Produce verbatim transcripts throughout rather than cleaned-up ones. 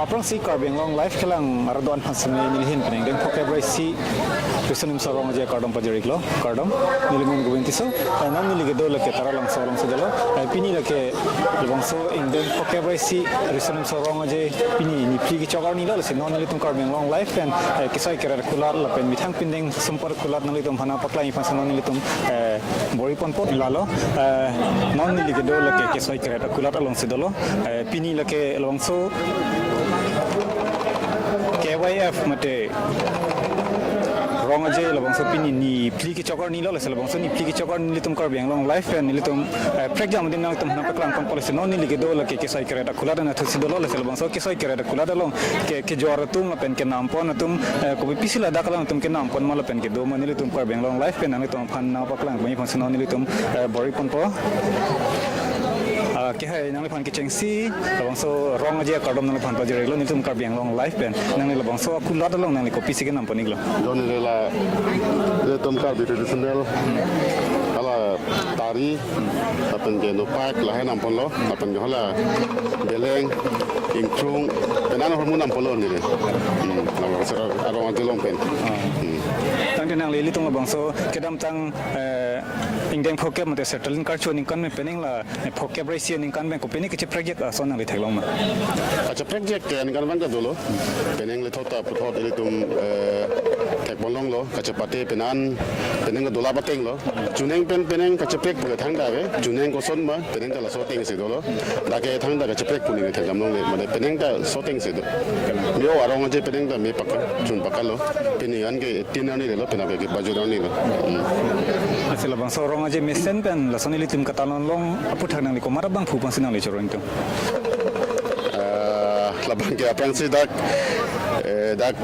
Aphrangsi Karbi Anglong Live kelang arat do-an aphan seme neli ahin pen ingdeng phokep ra isi Riso Nimso Rong Aje akardom pajir-iklo, kardom. Neli men Govind Tisso, eh, non neli kedo lake Taralangso alongsi dolo. Eh, pini lake labangso ingdeng phokep ra isi Riso Nimso Rong Aje pini niphli kechok arni lo, lasi non nelitum Karbi Anglong Live pen, eh, kesoi keret akulat lapen methang pindeng sumpot akulat nanglitum aphan nangpaklangji aphansi non nelitum, eh, bor-i ponpo lalo. Eh, non neli kedo lake kesoi keret akulat alongsi dolo. Eh, pini lake labangso K Y F mate Rong Aje labangso pini niphli kechok arni lo, lasi labangso niphli kechok arni nelitum Karbi Anglong Live pen nelitum, eh, prekjam adim nanglitum aphan nangpaklang ponpo, lasi non neli kedo lake kesoi keret akulat anatthusi dolo, lasi labangso kesoi keret akulat along ke, kejor atum lapen kenampon atum, eh, kopi pisi ladak alangtum kenampon ma lapen kedo ma nelitum Karbi Anglong Live pen nanglitum aphan nangpaklang ponji aphansi non nelitum, eh, bor-i ponpo. Ah, ke hai nangliphan kechengsi labangso Rong Aje akardom nangliphan pajir-iklo, nelitum Karbi Anglong Live pen nangli labangso akulat along nangli kopisi kenampon-iklo? Doni lela, ilitum Karbi traditional, hala tari, lapen ke nopak lahai namponlo, lapen ke hala beleng, ingkrung, penan ahormu namponlo neli. Hmm, labangso Rong Aje along pen. Hmm. Tangte nangli ilitum labangso kedamtang, eh, ingdeng phokep mate Settlement karcho aningkan pen penang la, eh, phokep ra isi aningkan pen kopine kacheprekjak ason nangli theklong ma? Kacheprekjak ke aningkan abang ke dolo. Penang le thot ta puthot ilitum, eh, thekponlonglo, kachepate penan, penang ke dolap atenglo. Chuneng pen penang kacheprek pule thangta ave, chuneng koson ma, penang ta laso atengsi dolo. Dak ke thangta kacheprek pu neli thekdam longle, mane penang ta laso atengsi do. Meo arong aje penang ta me paka, chun pakalo. Pini an ke tin arni lelo, penang ke bajut arni lo. Hmm. Lasi labangso rong aje mesen pen lason ilitum katalon long aputhak nangli komat abang phu pangsi nangli choro ingtung? Ah, labang ke aphrangsi dak, eh, dak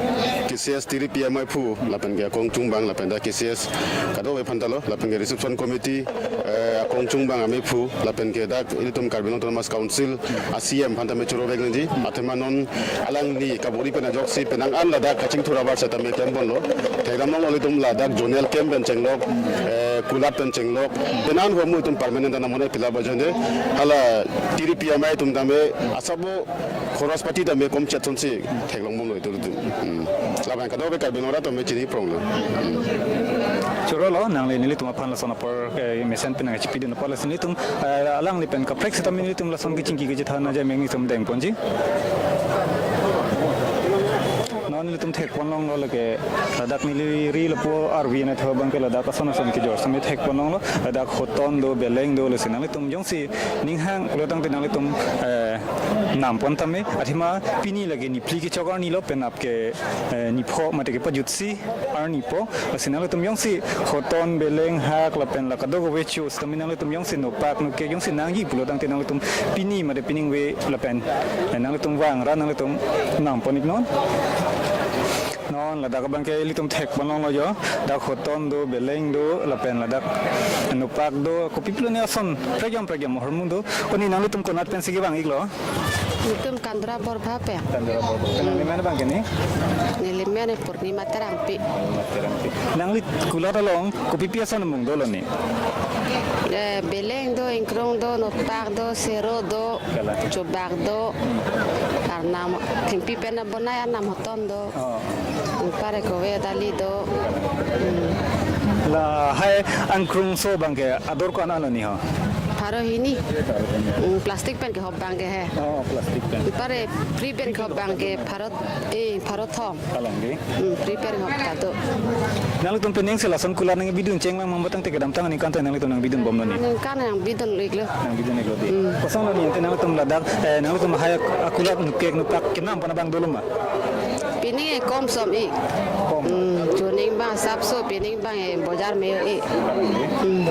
K C S tiri P M I phu, lapen ke akongchung abang, lapen dak K C S kadokave aphan ta lo, lapen ke reception committee, eh, akongchung abang amei phu, lapen ke dak ilitum Karbi Anglong Autonomous Council a C E M aphan ta me choro vek nangji, athema non alangli kabor-i pen ajoksi penang an ladak kachingthur abar seta me klem ponlo. Thekdam long ilitum ladak zonal camp pen chenglok, eh, kulat pen chenglok. Penan ho mu itum permanent ana monai pila bajonde. Hala tiri P M I atum tame asabo khoros pati tame kom chet sonsi theklong bomlo itum itum. Hmm. Labang kadokave Karbi Anglong arat tame chini prong lo. Hmm. Choro lo, nangli nelitum aphan lason apor, eh, mesen pen nangchipidun apor lason ilitum, eh, alangli pen kaprek seta nelitum lason kechingki kechethan aja meng itum deng ponji. Non nelitum thek ponlonglo lake, ladak neli ri lapu arvi na tho abang ke ladak ason ason kejor sami thek ponlonglo, ladak hoton do, beleng do, lasi nanglitum jongsi ning hang pulo tangte nanglitum, eh, nam pon tame, athema pini lake niphli kechok arni lo, penap ke, eh, nipho mate kepajutsi arni po, lasi nanglitum jongsi hoton, beleng, hak, lapen la kadokave chu sitame nanglitum jongsi nopak nokek jongsi nangji pulo tangte nanglitum pini mate piningve lapen, eh, nanglitum vang ra nanglitum nam pon-iknon. Non ladak abang ke ilitum thek ponlonglo jo, dak hoton do, beleng do, lapen ladak nopak do, kopi pulo ne ason pregiam pregiam hormu do. Oni nanglitum konat pensi kevang-iklo? Nelitum Kandura Borbha pen. Kandura Borbha. Nangli men abang ke ni? Neli men Purnima Terangpi. Purnima Terangpi. Nangli kulat along kopi pi ason amung dolo ni? Eh, beleng do, ingkrung do, nopak do, sero do, kalang, chobak do. Arnam thengpi pen abonai arnam hoton do. Oh. Pare kove dali do. Hmm. Lahai angkrungso abang ke ador ko-an lo ni ho? Pharo hini. Hmm, plastic pen kehop abang ke he. Oh, plastic pen. Pare free pen kehop abang ke pharo, eh, pharo thom. Kalang di. Hmm, free pen hop ta do. Nanglitum penang si lason kulat nangbidun chenglang mang batang te kedamtang aningkan ta nanglitum nangbidun bomlo ni? Aningkan nangbidun-iklo. Nangbidun-iklo di. Hmm. Kosonlo ni ante nanglitum ladak, eh, nanglitum hai ak-, akulat nokek nopak kenam pon abang dolo ma? Pini kom som-ik. Kom. Hmm, chuning abang sapso, pini abang, eh, bojar me-ik. Hmm.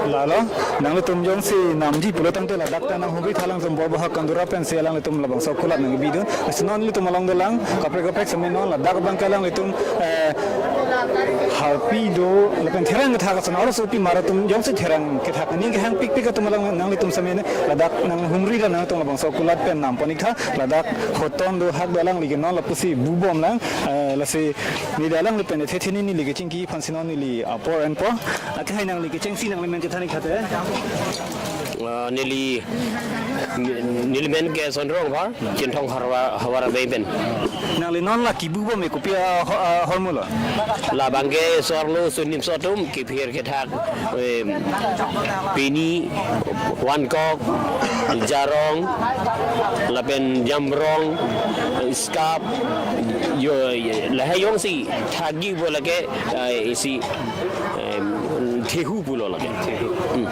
Lalo, nanglitum jongsi namji pulo tangte ladak ta nanghumri thalang tum Borbha Kandura pensi alanglitum labangso kulat nangbidun. Lasi non ilitum along dolang, kaprek kaprek seme non ladak abang ke alanglitum, eh, harpi do, lapen therang kethak ason, aro sopi mara atum jongsi therang kethak aning kehang pikpik atum alang nanglitum seme ne, ladak nanghumri ra nangtum labangso kulat pen nam pon-ik tha, ladak hoton do, hak do, alangli ke non lapusi bu bomlang, eh, lasi neli alangli pen ethe theni neli kechingki aphansi non neli apor enpo, ake hai nangli kechengsi nangli men chethan-ik tha te. Ah, neli, neli men ke Sondrong Pharchinthong Havar, Havar Abai pen. Nangli non la kibu bom ke kopi a ho-, ahormu lo? Labang ke sarlo sunimso atum kephir kethak, eh, pini, vangkok, jarong, lapen jamrong, skap, yo, lahai jongsi thakji pu lake, eh, isi, em, thehu pulo lake. Hmm.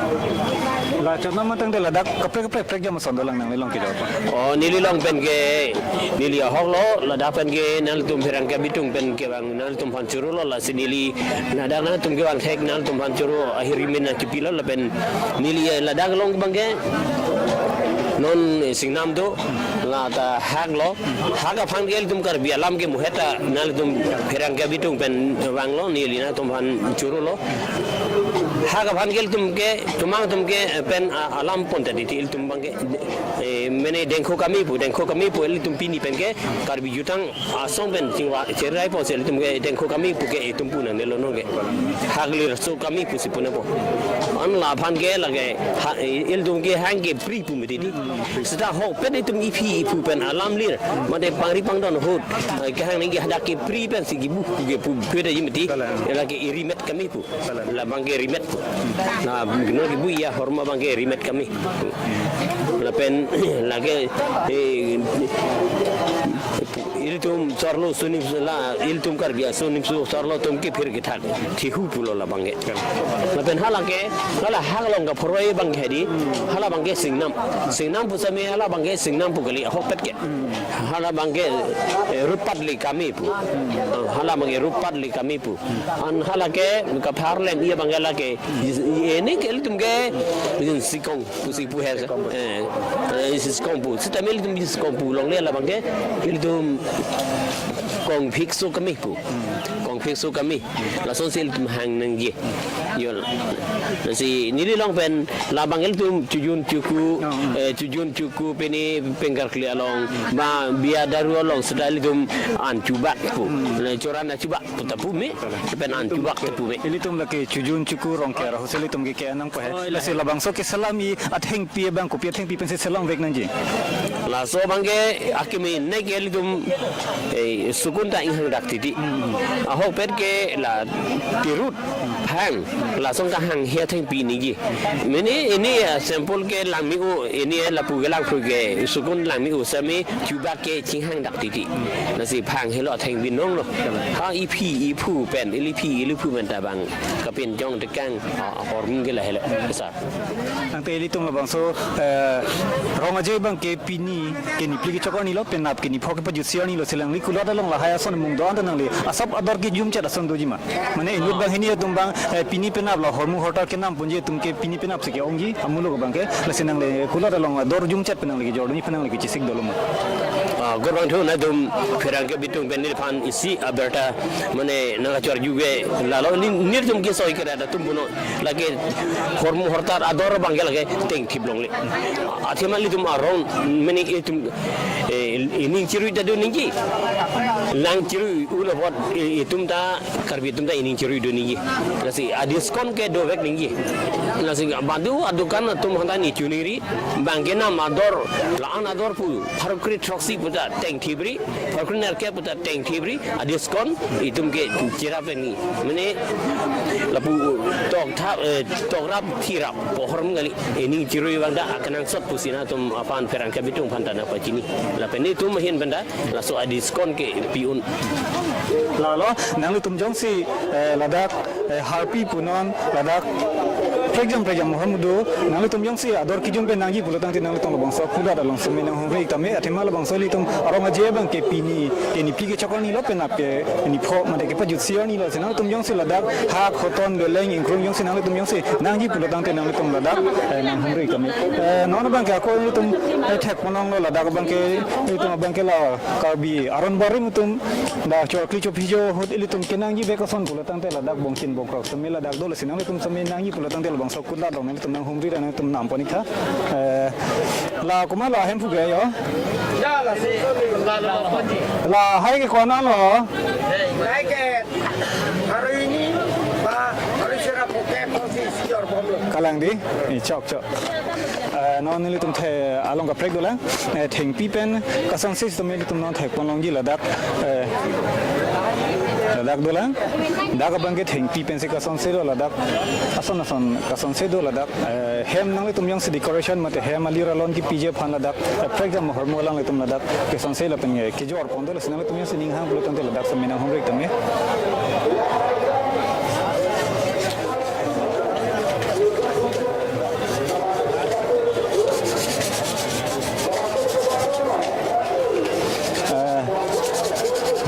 La chot non matang de ladak kaprek kaprek prekjam ason dolang nangli along kejor pa. Oh, neli along pen ke, neli ahok lo, ladak pen ke nangtum pherangke abitung pen kevang nangtum aphan choro lo, lasi neli ladak nangtum kevang thek nangtum aphan choro ahirjume nangkipilo lapen neli ladak along abang ke non, eh, Singnam do, la ta hak lo, hak aphan ke ilitum Karbi alam ke muheta nangtum pherangke abitung pen vanglo, neli nangtum aphan choro lo. Hak aphan ke ilitum ke, tumang atum ke, eh, pen, ah, alam pon ta titi ilitum abang ke, eh, mene dengkho kami pu, dengkho kami pu ilitum pini pen ke Karbi jutang asong pen chingva cherai po si ilitum ke dengkho kami pu ke itum pu nangne lo non ke. Hak lir so kami pusi pu nangpo. An la aphan ke lake ha, ilitum ke hang ke pri pu mati di. Seta ahokpet itum iphi iphu pen alam lir, mate pangri pangdon ahut, eh, kehang nangji hadak ke pri pensi kibu ke pu pu da ji mati. Lake irimet kami pu. Labang ke rimet pu. Na, non kibu ya ahormu abang ke rimet kami. Lapen lake, eh, ilitum sarlo sunimso la, ilitum Karbi asunimso sarlo atum kephir kethak thehu pulo labang ke. Lapen hala ke, hala hak along kaphoroi abang ke di, hala abang ke Singnam. Singnam pu sami hala abang ke Singnam pu kali ahokpet ke. Hala abang ke, eh, rupat li kami pu. Hala abang ke rupat li kami pu. An hala ke kapharlem iya abang ke lake, ini ke ilitum ke jinsikong pusi pu he. Eh, eh, jinsikong pu. Seta ilitum jinsikong pu longle labang ke ilitum kongphik so kami pu. Kongphik so kami. Lasonsi ilitum hang nangji. Yo. Lasi neli along pen labang ilitum chujun chuku, eh, chujun chuku pini pengkar kli along, ba bia daru along seta ilitum an chubak pu. Le choran na chubak pu ta pu me, pen an chubak ta pu me. Ilitum lake chujun chuku rong ke rahu se ilitum ke ke nangpo he. Oh, ila. Lasi labangso keselam i athengpi abang kopi athengpi pensi selam vek nangji? Laso abang ke akimi ne ke ilitum, eh, sukun ta inghang dak titi. Ahokpet ke la tirut phang, lason kahang he athengpi nangji. Mene ini ya sample ke langmi-o, ini ya lapu ke langphu ke sukun langmi-o sami chubak ke chinghang dak titi. Lasi phang helo atheng binong lo. Ha iphi iphu pen, iliphi iliphu pen ta abang kapinjong tekang, ah, ahormu ke la helo. Sa. Tangte ilitum labangso, eh, Rong Aje abang ke pini, ke niphli kechok arni lo, penap ke nipho kepajutsi arni lo, si nangli kulat along lahai ason mung do-an ta nangli asap ador kejumchet ason doji ma? Mane inut banghini atum abang, eh, pini penap lo, hormu hortar kenam ponji atum ke pini penap si ke-ongji, amuluk abang ke, lasi nangli kulat along ador jumchet pen nangli kejor doji pen nangli kechesik dolo ma? Ah, gorbang thu nangtum pherangke abitung pen neliphan isi abirta, mane nangkachor juge lalo ni, nelitum kesoi kera atum punon. Lake hormu hortar ador abang ke lake tengthip longle. Athema ilitum arong mene itum, eh, ining chirui ta do nangji. Lang chirui ulo pot, eh, itum ta Karbi atum ta ining chirui do nangji. Lasi adiskon ke dovek nangji. Lasi badu adukan atum aphan ta ne chuningri, bang kenam ador, la-an ador pu, pharo kre throksi pu ta tengthipri, pharo kre nerkep pu ta tengthipri, adiskon itum ke chirap ni. Mane lapu tok thap, eh, tok rap thi rap pohor mung kali. Ining chirui abang ta akenangsot pusi nangtum aphan pherangke abitung aphan ta nangpachini. Lapen itum ahin pen ta laso adiskon kepi-un. Lalo, nanglitum jongsi, eh, ladak, eh, harpi punon, ladak prekjam prekjam ahormu do, nanglitum jongsi ador kejum pen nangji pulo tangte nanglitum labangso kulat along seme nanghumri tame, athema labangso ilitum Rong Aje abang ke pini, ke niphli kechok arni lo, penap ke nipho mate kepajutsi arni lo, si nangtum jongsi ladak hak hoton beleng ingkrung jongsi nangtum jongsi nangji pulo tangte nangtum ladak, eh, nanghumri tame. Eh, non abang ke ako ilitum, eh, thek ponong lo ladak abang ke, ilitum abang ke la Karbi aron barim atum, da chorkli chophijo ahut ilitum kenangji bek ason pulo tangte ladak bongchin bongkrok seme ladak dolo si nangtum seme nangji pulo tangte labangso kulat along nangtum nanghumri ra nangtum nam pon ik tha. Eh, la komat lo ahemphu ke yo? Lahai ke konat lo? Lahai ke hari ini, ba, hari sera poke, posi sior bomlo. Kalang di? Eh, chok, chok. Eh, non nelitum the along kaprek dolang, eh, thengpi pen kasonsi sitame ilitum non thekpon longji ladak, eh, ladak dolang. Dak abangke thengpi pensi kasonsi do ladak. Ason ason kasonsi do ladak. Eh, hem nanglitum jongsi decoration mate hem alir alon kipiji aphan ladak, eh, prekjam ahormu alanglitum ladak kesonsi lapen, eh, kejor pon do, lasi nanglitum jongsi ning hang pulo tangte ladak sitame nanghumri tame. Eh,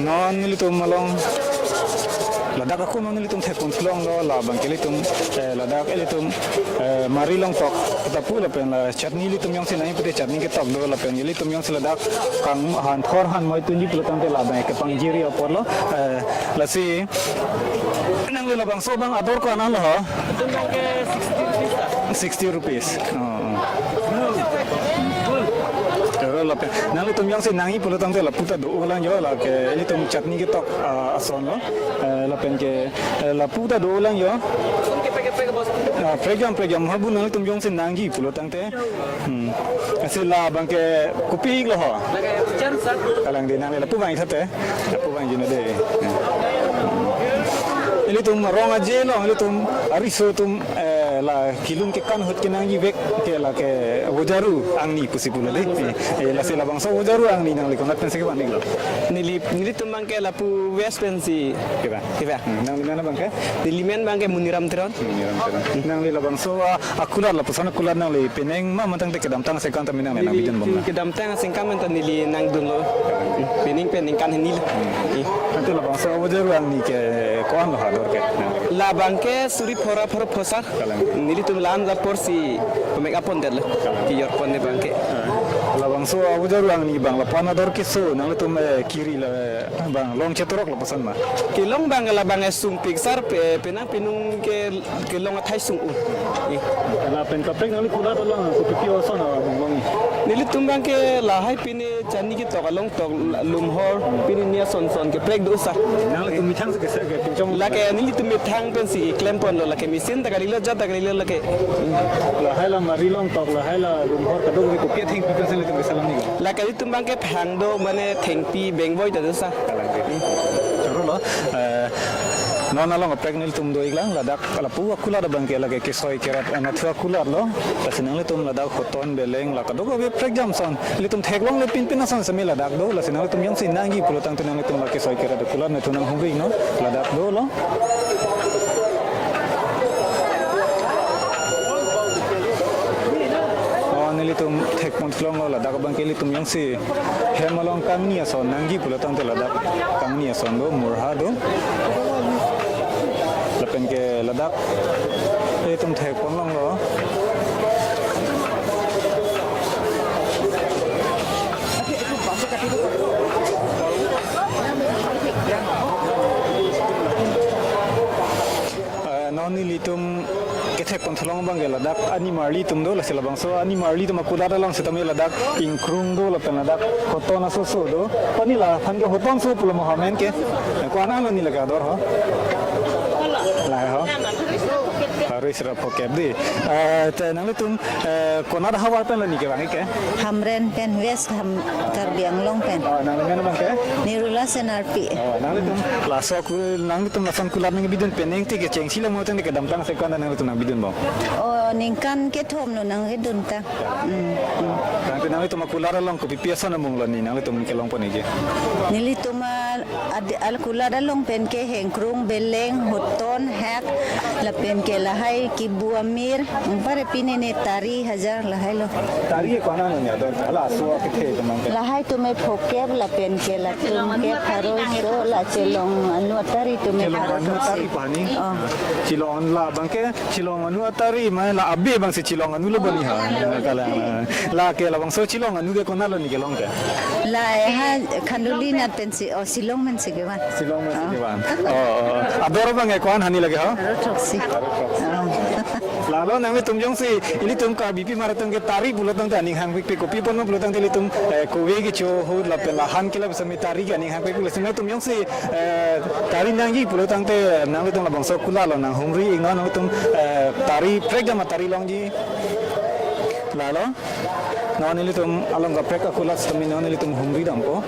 non nelitum along ladak ako non nelitum thekpon theklonglo, labangke ilitum, eh, ladak ilitum, eh, mari longtok ta pu lapen la chutney ilitum jongsi nangji pute chutney ketok do lapen ilitum jongsi ladak kang han thor han moi tunji pulo tangte labang kepangji ri apotlo, eh, lasi nangli labangso abang ador ko-an lo ho? Itum abangke sixty rupees, sir. Sixty rupees. Oh, oh. Ero lapen nanglitum jongsi nangji pulo tangte lapu ta do-olang jo, lake ilitum chutney ketok, ah, ason lo. Eh, lapen ke, eh, lapu ta do-olang jo. Itum ke packet packet bos. Ah, prekjam prekjam habu nanglitum jongsi nangji pulo tangte. Hmm. Lasi labangke kopi lo ho? Lake chance, sir. Kalang de nangli lapu vang thate. Lapu vangji na de. Ilitum rong aje lo, ilitum ariso atum, eh, la kelun kekan ahut kenangji vek ke lake Vojaru angni pusi pulo de. Eh, lasi labangso Vojaru angni nangli konat pensi kevang iklo? Neli, nelitum abangke lapu West pensi. Kevang. Kevang. Hmm, nangli men abangke? Neli men abangke Muniram Teron. Muniram Teron. Nangli labangso, ah, akulat lapuson akulat nangli penang ma mantang te kedamtang asengkan tame nangli nangpidun bom na? Kedamtang asengkan mantang neli nangdunlo. Penang pen ningkan hini lo. Eh. Ante labangso Vojaru angni ke ko-an lo ha ador ke? Labangke suri phongo ra phongo ra pho, sir. Kalang. Nelitum la-an apor si pamek apon detlo. Kalang. Kejor pon ne abangke. Ah. Labangso Vojaru angni abang lapu-an ador keso nanglitum, eh, kiri la, eh, bang long chetorok lapuson ma? Kelong abang labang, eh, sungpik, sir, pe-, penang penung ke kelong athai sung-un. Eh. Lapen kaprek nangli kulat along kopipi ason along? Nelitum abangke lahai pine chutney ketok along tok, lumhor, pine nia son son keprek do, sir. Nanglitum methang si kese kepinchong? Lake nelitum methang pensi klem ponlo, lake machine ta kalilo, jat ta kalilo lake. Lahai la mari longtok, lahai la lumhor kadokave kopi athengpi pensi nelitum keselam ni? Lake ilitum abangke phang do, mane thengpi bengvoi ta do, sir. Kalang ke. Choro lo, eh, non along kaprek nelitum do-iklang, ladak lapu akulat abangke lake kesoi kerap, eh, nathu akulat lo. Lasi nanglitum ladak hoton beleng la kadokave prekjam ason ilitum theklongle pinpin ason sitame ladak do. Lasi nanglitum jongsi nangji pulo tangte nanglitum la kesoi kerap akulat nathu nanghumri non, ladak dolo. Oh, nelitum thekpon theklonglo, ladak abangke ilitum jongsi hem along kangni ason nangji pulo tangte ladak kangni ason do, murha do. Lapen ke ladak ilitum thekpon longlo. Eh, non nelitum kethekpon theklong abangke ladak animarli atum do, lasi labangso animarli atum akulat along sitame ladak ingkrung do lapen ladak hoton aso so do. Pani laphan ke hoton so pulo ma, amen ke? Eh, ko-an lo neli lake ador ho? Lahai ho? Harus ra phokep di. Eh, te nanglitum, eh, konat ahavar pen lo neli kevang-ik ke? Hamren pen, West Ham, Karbi Anglong pen. Oh, nangli men abangke? Nirula Senarpi. Oh, nanglitum laso ku-, nanglitum lason kulat nangpidun penang te kechengsi lo, mate kedamtang asengkan nanglitum nangpidun bom? Oh, ningkan kethom lo nangpidun ta. Hmm, hmm. Tangte nanglitum akulat along kopipi ason amung lo neli nanglitum kelong pon-ikji? Nelitum a-, ad-, akulat along pen ke hengkrung, beleng, hoton, hek, lapen ke lahai kibu amir, anpar pine ne tari hajar lahai lo. Tari ko-an lo neli ador, hala aso akethe atum abangke? Lahai atum phokep lapen ke latum ke pharo so, la chelong anu atari atum. Chelong pharo anu so atari si. Pani? Oh. Chelong la abangke chelong anu atari, mane la abe abangsi chelong anu lo bani ha. Kalang. Lake labangso chelong anu ke konat lo neli kelong ke? La, eh, ha, Khanduli nat pensi, oh, Shillong pensi kevang. Shillong pensi kevang. Oh, oh. Ador abangke ko-an hani lake ho? Pharo throksi. Pharo throksi. Oh. Lalo nanglitum jongsi ilitum Karbipi Marathon ke tari pulo tangte aning hangpikpik, kopi apot ma pulo tangte ilitum, eh, kove kecho ahut lapen la han kelap sitame tari ke aning hangpikpik, lasi nanglitum jongsi, eh, tari nangji pulo tangte nanglitum labangso kulat along nanghumri-ik non, nanglitum, eh, tari prekjam atari longji. Lalo, non nelitum along kaprek akulat sitame non nelitum humri dampo.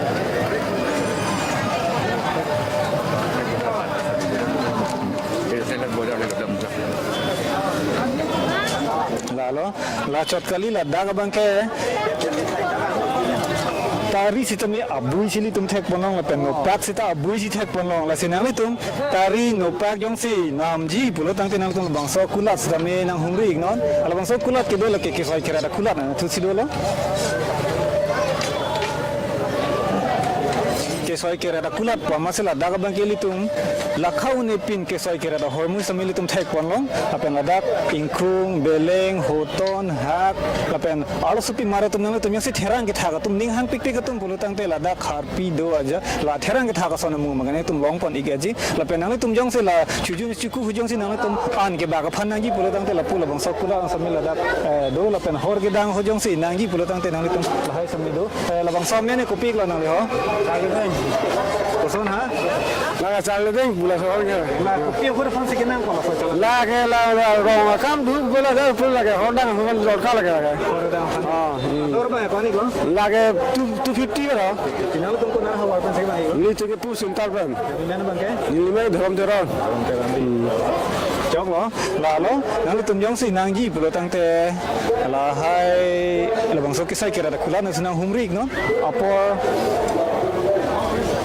Lalo, la chot kali, ladak abangke tari sitame abui si ilitum thekponlong lapen nopak sita abui si thekponlong, lasi nanglitum tari nopak jongsi namji pulo tangte nanglitum labangso kulat sitame nanghumri iknon. Labangso kulat kedo lake kesoi keret akulat nangthusi dolo. Kesoi keret akulat pu amatsi ladak abangke ilitum lakha un-e pin kesoi keret ahormu sitame ilitum thekponlong. Lapen ladak ingkrung, beleng, hoton, hak, lapen arlosopi mar atum, nanglitum jongsi therang kethak atum, ning hangpikpik atum pulo tangte ladak harpi do aja, la therang kethak ason amung abang nangtum longpon ikji. Lapen nanglitum jongsi la chojun choku hu jongsi nanglitum an kebak aphan nangji pulo tangte lapu labangso kulat sitame ladak, eh, do, lapen hor kedang ho jongsi nangji pulo tangte nanglitum lahai sitame do. Eh, labangso amen kopilo nangli ho? Charli Deng. Koson ha? Lake Charli Deng pu laso ahor ke. La kopi ahut aphansi kenangpo laso charli? Lake la, la rong akam do pu la, la pu lake hordang ahut dorkar lake lake. Hordang aphan. Ah, hmm. Dor abang ko-an iklo? Lake two, two fifty ko. Nanglitum konat havar pensi vang iklo? Nelitum ke Pu Center pen. Neli men abangke? Neli men Dhorom Teron. Dhorom Teron. Hmm. Choklo, lalo, nanglitum jongsi nangji pulo tangte lahai labangso kesoi keret akulat nangsi nanghumri iknon. Apor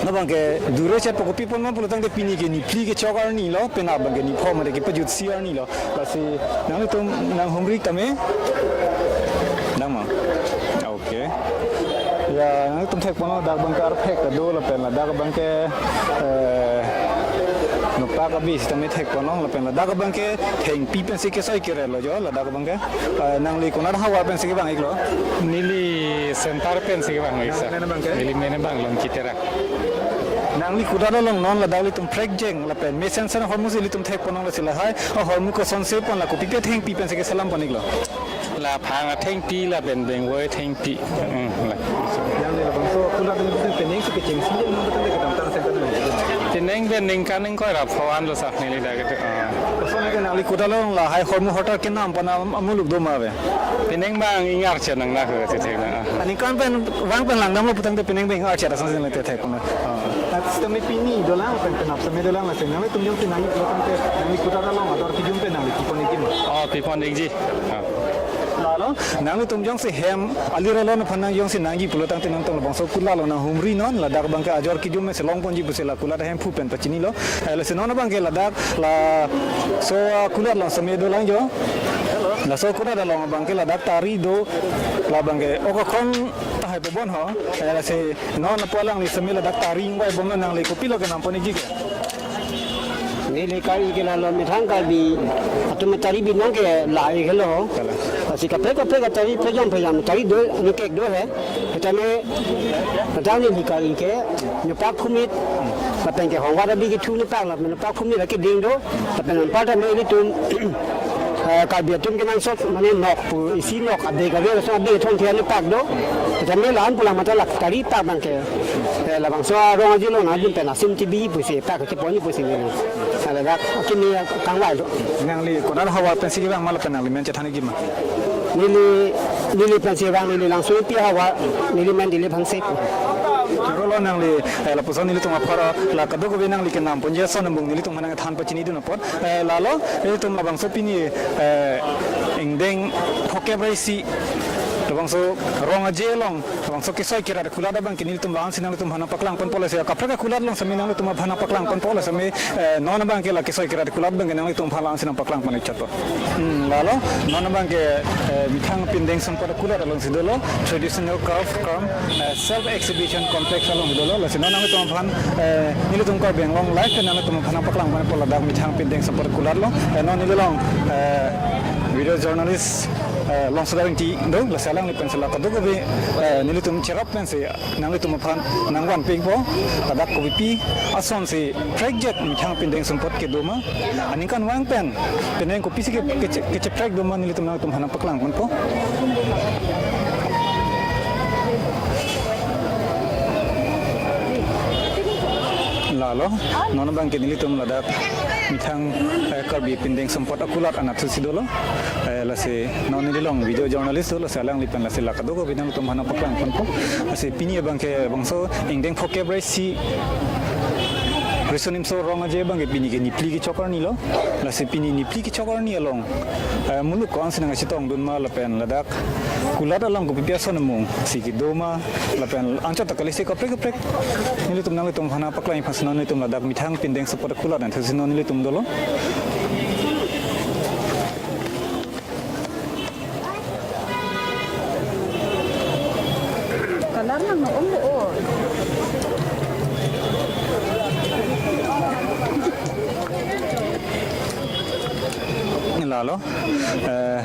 non abangke dure chetpo, kopi ponma pulo tangte pini ke niphli kechok arni lo, penap abangke nipho mate kepajutsi arni lo. Lasi nanglitum nanghumri ik tame. Dang ma? Okay. Ya, nanglitum thekponlong, ladak abangke arphek kedo lapen ladak abangke, eh, nopak abi sitame thekponlong lapen ladak abangke thengpi pensi kesoi keret lo jo, ladak abangke. Eh, nangli konat havar pensi kevang iklo? Neli Center pensi kevang ik, sir. Nangli men abangke? Neli men abang Longki Terang. Nangli kudat along non ladak ilitum prekjeng lapen mesensen ahormu si ilitum thekponlong, lasi lahai ahormu kosonsi pon, la kopipi athengpi pensi keselam pon iklo? La phang athengpi lapen bengvoi athengpi. Hmm, la. Nangli labangso kulat ilitum peneng si kechengsi, nangtum kedamtang center nang. Peneng pen ningkan ingkoi ra pho an lo sah neli dak itu. Ah. Koson ke nangli kudat along lahai hormu hotar kenam pon am-, amuluk do ma ave? Peneng abang ingarchet nang na ke thek na. Ah. Aningkan pen vang pen langdamlo pu tangte peneng abang ingarchet asonsi nangli thek pon. Ah. Sitame pini dolang pen penap sitame dolang, lasi nanglitum jongsi nangji pulo tangte nangli kudat along ador kejum pen nangli pipon ikji ma? Oh, pipon ikji. Ah. Lalo, nanglitum jongsi hem alir alon aphan nang jongsi nangji pulo tangte nangtum labangso kulat along nanghumri non, ladak abangke ajor kejum pensi longponji pusi la kulat ahemphu pen pachinilo. Eh, lasi non abangke ladak laso, ah, kulat along sitame dolang jo. Laso kulat along abangke ladak tari do, la abangke ok akhong tahai pabon ho. Eh, lasi non apo alangli sitame ladak tari ingvai bomlo, nangli kopilo kenam pon ikji ke? Neli kali ke lalo methang Karbi atum tari binong ke la-ik helo. Kalang. Lasi kaprek kaprek atari pejam pejam tari do, ningkek do he. Sitame ladak neli kali ke nopak khumit, lapen ke hongvar abi kethu nopak, lapen nopak khumit lake ding do, lapen anparta me ilitum, eh, Karbi atum kenangsot mane nok pu isi nok abe kave, laso abe thong thia nopak do. Sitame la-an pulang mate la tari pak abangke, eh, labangso arong aje along nangdun pen asim T V pusi pak keponji pusi neli. Ladak akimi kangvai do. Nangli konat havar pensi kevang ma lapen nangli men chethan ikji ma? Neli, neli pensi vang, neli Langsopi havar, neli men Dilip Hanse. Chorolo nangli, eh, lapuson nelitum apor la kadokave nangli kenam ponji ason angbong nelitum aphan nangthan pachinidun apot. Eh, lalo, ilitum labangso pini, eh, ingdeng phokep ra isi labangso rong aje along labangso kesoi keret akulat abangke nelitum la-ansi nanglitum aphan nangpaklang ponpo, lasi kaprek akulat along sitame nanglitum aphan nangpaklang ponpo, lasi, eh, non abangke la kesoi keret akulat abangke nanglitum aphan la-ansi nangpaklang pon ikchotpo. Hmm, lalo, non abangke, eh, methang pindeng sumpot akulat alongsi dolo, traditional craft cum, eh, self exhibition complex alongsi dolo, lasi non nanglitum aphan, eh, nelitum Karbi Anglong Live pen nanglitum aphan nangpaklang ponpo ladak methang pindeng sumpot akulat along, eh, non neli along, eh, video journalist, eh, Longsoda Ingti do, lasi alangli pensi la kadokave, eh, nelitum cherap pensi nanglitum aphan nangvanpikpo, ladak kopipi asonsi prekjak methang pindeng sumpot kedo ma, aningkanvang pen peneng kopisi ke, kece-, kecheprek do ma nelitum nanglitum aphan nangpaklang ponpo. Lalo, non abangke nelitum ladak Methang, eh, Karbi Pindeng Sumpot akulat anatthu si dolo. Eh, lasi non neli along video journalist dolo, lasi alangli pen lasi la kadokave nanglitum aphan nangpaklang ponpo. Lasi pini abang ke bangso ingdeng phokep ra isi Riso Nimso Rong Aje abang ke pini ke niphli kechok arni lo. Lasi pini niphli kechok arni along, eh, muluk ko-an si nangkachetongdun ma lapen ladak kulat along kopipi ason amung si kedo ma lapen anchot ta kali si kaprek kaprek nelitum nanglitum aphan nangpaklang aphan si non nelitum ladak Methang Pindeng Sumpot akulat anatthu si non nelitum dolo. Kalar nang no om o. Lalo, eh,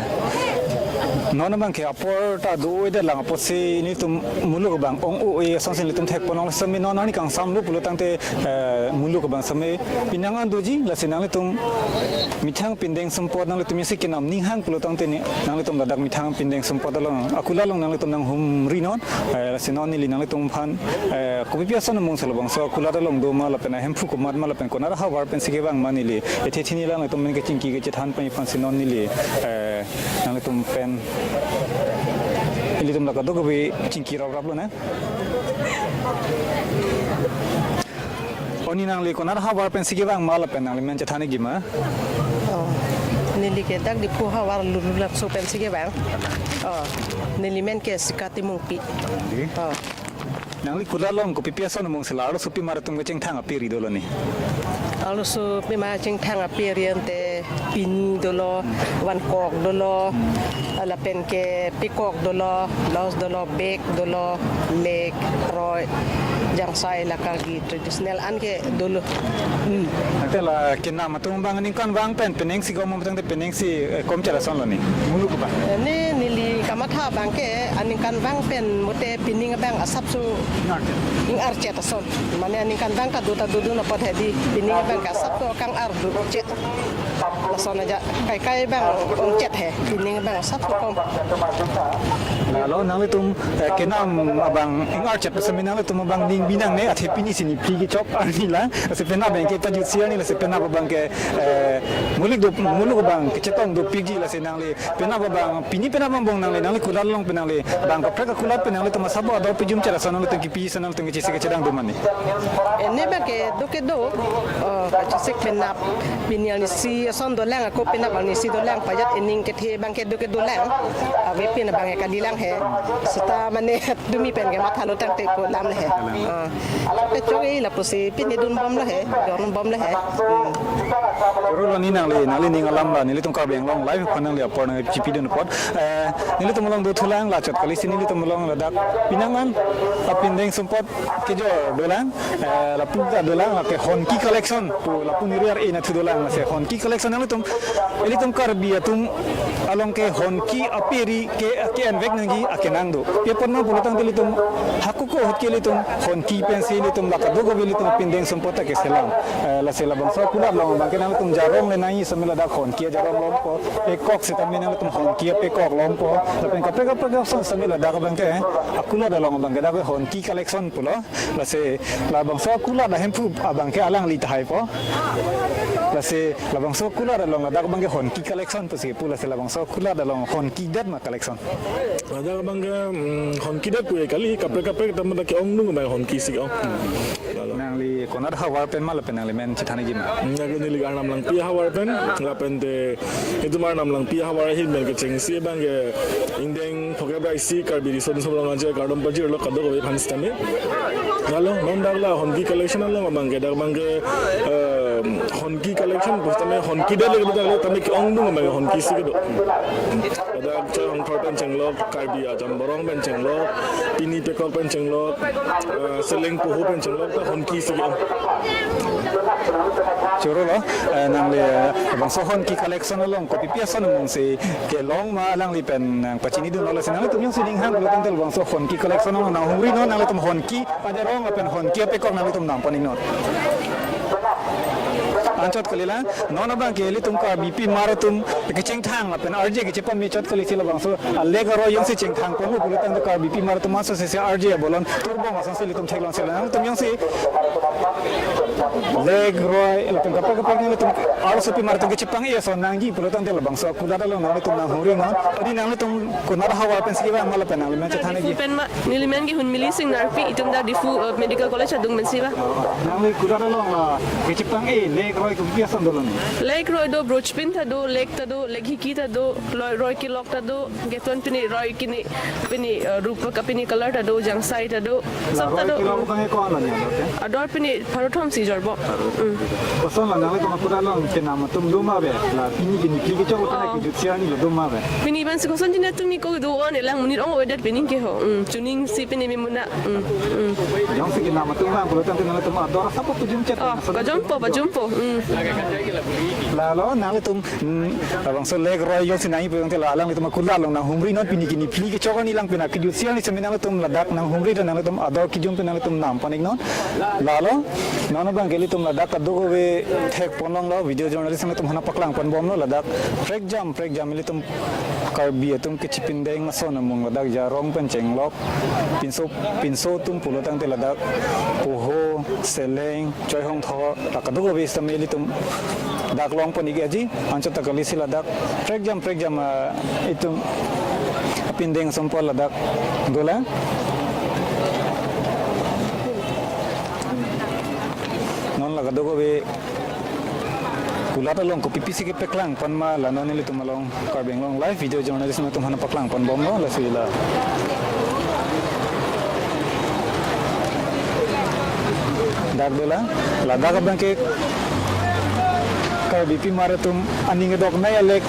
non abang ke apor ta do-oi det lang apotsi nelitum muluk abang ong-oi asonsi nelitum thekpon long sitame non arni kangsamlo pulo tangte, eh, muluk abang sitame penang an doji, lasi nanglitum Methang Pindeng Sumpot nanglitum isi kenam ninghang pulo tangte ni nanglitum ladak Methang Pindeng Sumpot along akulat along nanglitum nanghumri non, eh, lasi non neli nanglitum aphan, eh, kopipi ason amung si labangso akulat along do ma lapen ahemphu komat ma lapen konat ahavar pensi kevang ma neli ethe thini nanglitum pen kechingki kechethan pen aphan si non neli, eh, nanglitum pen ilitum la kadokave chingki raprap lo na. O ni nangli konat ahavar pensi kevang ma lapen nangli men chethan ikji ma? Oh, neli ke dak Diphu ahavar Lurulapso pensi kevang. Oh, neli men ke Sika Timungpi. Di? Oh. Nangli kulat along kopipi ason amung si la arloso pima atum kechengthang ape ri dolo ni? Arloso pima chengthang ape ri ante pini dolo, vankok dolo, lapen ke pekok dolo, laus dolo, bek dolo, lek, roi, jangsai, la Karbi traditional an ke dolo. Hmm. Ante la kenam atum abang aningkanvang pen, pening si kom tangte pening si, eh, kom chara son lo ni? Muluk abang. Eh, ne neli kamatha abang ke aningkanvang pen mate pining abang asapso ing-archet ason. Mane aningkanvang ta do ta dodun apot hedi, pining abang ke asapso kang-ar do chet. Lason aja, kaikai abang ongchet he, pining abang asapso kom. Lalo nanglitum, eh, kenam abang ing-archet sitame nanglitum abang ning binang ne, athe pini si niphli kechok arni la, lasi penap abang ke pajutsi arni, lasi penap abang ke, eh, muluk do, muluk abang kechetong dopikji, lasi nangli penap abang, pini penap angbong nangli, nangli kulat along pen nangli bang kaprek akulat pen nanglitum asap ador pijum chara son nanglitum kipi si nanglitum kechisi kechedang do ma ni? Ene abang ke do kedo, oh, kachesik penap, pini arnisi ason dolang, ako penap arnisi dolang, pajat ening kethe abang ke do kedo lang, ave pin abang ke kalilang he, seta mane dumi pen ke mathalo tangte ko lam le he. Ah. Kechok-i lapusi pini dunbom le he, jor dunbom le he. Hmm. Choro lo ni nangli, nangli ning alam la, nelitum Karbi Anglong Live aphan nangli apor nangchipidun apot. Eh, nelitum along dothulang, la chot kali si nelitum along ladak penang an apindeng sumpot kejor dolang, eh, lapu ta dolang, lake honki collection pu lapu niri ar-e anatthu dolang, lasi honki collection nanglitum, ilitum Karbi atum along ke honki ape ri ke, ke-envek nangji akenang do. Pi apot ma pulo tangte ilitum hako ko ahut ke ilitum honki pensi ilitum la kadokave ilitum pindeng sumpot ta keselam. Eh, lasi labangso akulat along abang ke nanglitum jarong le nangji sitame ladak honki ajarong longpo. Pekok sitame nanglitum honki apekok longpo. Lapen kaprek kaprek ason sitame ladak abang ke, eh, akulat along abang ke dak honki collection pulo. Lasi labangso akulat ahemphu abang ke alangli tahaipo. Lasi labangso akulat along ladak abang ke honki collection pusi pu, lasi labangso akulat along honki det ma collection? Ladak abang ke, mm, honki det pu kali, kaprek kaprek tama dak ke-ong nung abang honki si ong. Nangli konat ahavar pen ma lapen nangli men chethan ikji ma? Nangli neli Arnam Langpi ahavar pen, lapen te itum Arnam Langpi ahavar ahin pen kechengsi abang ke ingdeng phokep ra isi Karbi Riso Nimso Rong Aje kardom pajirlo kadokave aphan sitame. Lalo non dak la honki collection along abang ke, dak abang ke, eh, honki collection pu sitame honki det le kedo dak le tame ke-ong nung abang ke honki si kedo. Dak Choi Hongthor pen chenglok, Karbi Ajamborong pen chenglok, Pini Pekok pen chenglok, eh, Seleng Poho pen chenglok, ta honki si ke-ong. Choro lo, eh, nangli, eh, bangso honki collection along kopipi ason amung si kelong ma alangli pen nangpachinidun lo, lasi nanglitum jongsi ninghang pulo tangte bangso honki collection along nanghumri non, nanglitum honki ajarong lapen honki apekok nanglitum nangpaning non. Anchot kalilang, non abangke ilitum Karbipi Mar atum kechengthang lapen arje kechepame chot kali si labangso a-lake aroi jongsi chengthang ponpo pulotangte Karbipi Mar atum aso sese arje abolon turbom asonsi ilitum theklong si la. Nangtum jongsi lake aroi lapen kaprek kaprek nangtum arlosopi mar atum kechepang-e ason nangji pulotangte labangso akulat along nanglitum nanghumri non. Adi nanglitum konat ahavar pensi kevang ma lapen nangli men chethan nangji. Pen ma, neli men ke Hunmili Sing Narpi, itum dak Diphu, eh, Medical College adung pensi ba. Nangli kulat along la kechepang-e lake aroi kopi ason dolo ni? Lake aroi do, Brochpin ta do, lake ta do, lake hiki ta do, loi aroi kelok ta do, keton pini aroi kini, pini, eh, rupa ka pini color ta do, jangsai ta do, sob ta do. Aroi kelok abangke ko-an lo ni ador ke? Ador pini pharo thom si jorbom. Mm. Koson lo nanglitum akulat along kenam atum do ma ave? La pini kini phli kechok lo ta Oh. kejut si arni lo do ma ave? Pini abang si koson jine atum ni ko do-an elang monit ong-e-det pini ke ho. Mm, chuning si pini mi muna. Mm, mm. Jongsi kenam atum vang pulotangte nanglitum ador asap pajum chet Oh, ason pajumpo, pajumpo. Mm. Lalo nanglitum, mm, labangso lake aroi jongsi nangji pulotangte la alanglitum akulat along nanghumri non pini kini phli kechok arni lang pina kejut si arni semi nanglitum ladak nanghumri dan nanglitum ador kejum pen nanglitum nam pon-ik non. Lalo, non abangke ilitum ladak kadokave thek ponlonglo, video journalist nanglitum aphan nangpaklang ponbomlo ladak. Prekjam, prekjam ilitum Karbi atum kechipindeng ason amung ladak jarong pen chenglok. Pinso, pinso atum pulotangte ladak Poho, Seleng, Choihongthor, la kadokave sitame ilitum dak long pon-ik aji, anchot ta kali si ladak prekjam prekjam, ah, itum apindeng ason apor ladak dolang. Non la kadokave kulat along kopi pisi kepaklang pon ma la non ilitum along Karbi Anglong Live video journalist nangtum aphan nangpaklang ponbomlo lasi la. Dak dolang, ladak abangke Karbipi Mar atum aning kedoknei a-lake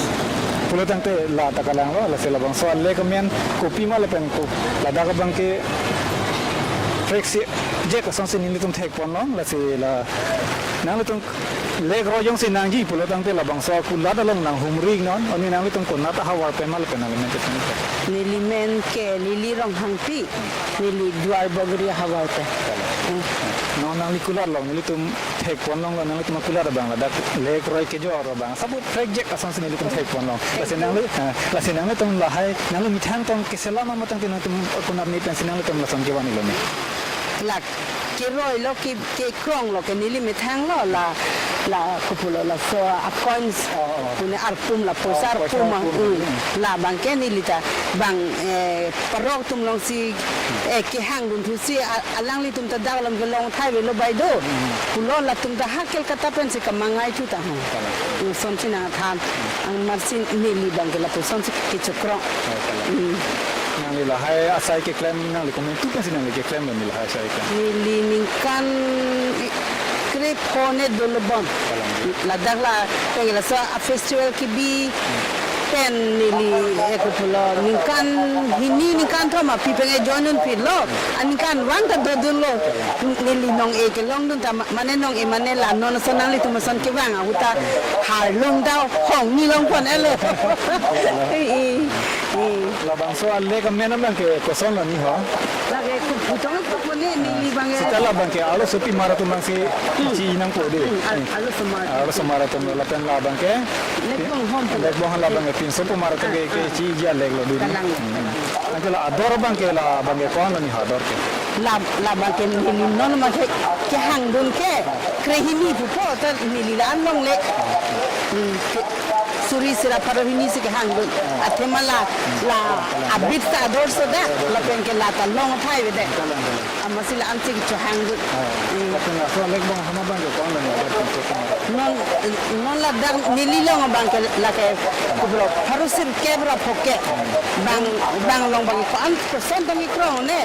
pulotangte la ta kalanglo, lasi labangso a-lake amen kopi ma lapen ko ladak abangke prekjam asonsi nelitum thek ponlong, lasi la nanglitum lake aroi jongsi nangji pulotangte labangso akulat along nanghumri non, oni nanglitum konat ahavar pen ma lapen nangli men chethan. Neli men ke Lily Ronghangpi, neli Duarbagori ahavar pen. Mm. Non nangli kulat along nelitum thek ponlonglo, nanglitum akulat abang ladak lake aroi kejor abang asap prekjam asonsi nelitum thek ponlong. Lasi nangli, ah, lasi nanglitum lahai nangli methang tong keselam amatangte nangtum konat ni pensi nanglitum lason kevan-iklo ni? Lake aroi lo ke, kekrong lo ke neli methang lo la, la kopulo laso a-coins Oh, oh. pune arpum la poisa Oh, poisa arpum ah, arpum. Mm. La abangke neli ta bang, eh, parok atum alongsi, eh, kehang dunthu si a-, alanglitum ta dak along kelong thai avelo bai do. Mm. Pulo latum ta ha Kolkata pensi kamangai thu ta ha. Kalang. Mm, sonsi nangthan. Amatsi neli abangke lapu sonsi kechokrong. Oh, kalang. Mm. Nangli lahai asai keklem nangli komantu pensi nangli keklem lo neli lahai asai ke? Neli ningkan, eh, krepho ne dolo bom. Kalang. Ladak la, pengen laso a-festival kebi pen neli, eh, kopulo ningkan hini ningkan thom aphi pengen join dunphitlo. Aningkanvang ta dodunlo. Neli nong-e kelongdun ta ma-, mane nong-e mane la non ason nanglitum ason kevang ahut ta harlung ta hong ni long pon-et lo. Eh, eh, eh. Labangso a-lake amen abangke koson lo ni ho? Lake keputong pune neli abangke. Seta labangke arlosopi mar atum abangsi Hmm. chi nangpo de. Hmm, ar-, arloso mar. Arloso mar atum lapen labangke Lekbong hom. Lekbong labangke pinsopo mar atum ke, ke chi ji a-lake lo de. Kalang. Hmm. Anke la ador abangke labangke ko-an lo ni ho ador ke? La, labangke neli non ma ke, kehangdun ke krehini pupo ta neli la-an longle. Hmm, ke, suri sira pharo hini si kehangdun. Athema la, la abit ta ador so da, lapenke la ta long thai avedet. Amatsi la-ansi kechehangdun. Hmm. Lapen laso lekbong hama abangke ko-an lo ni ador ke? Non, non ladak neli long abangke lake kopulo pharo sirkep ra phokep. Bang, bang long abangke ko-an koson tame krong ne.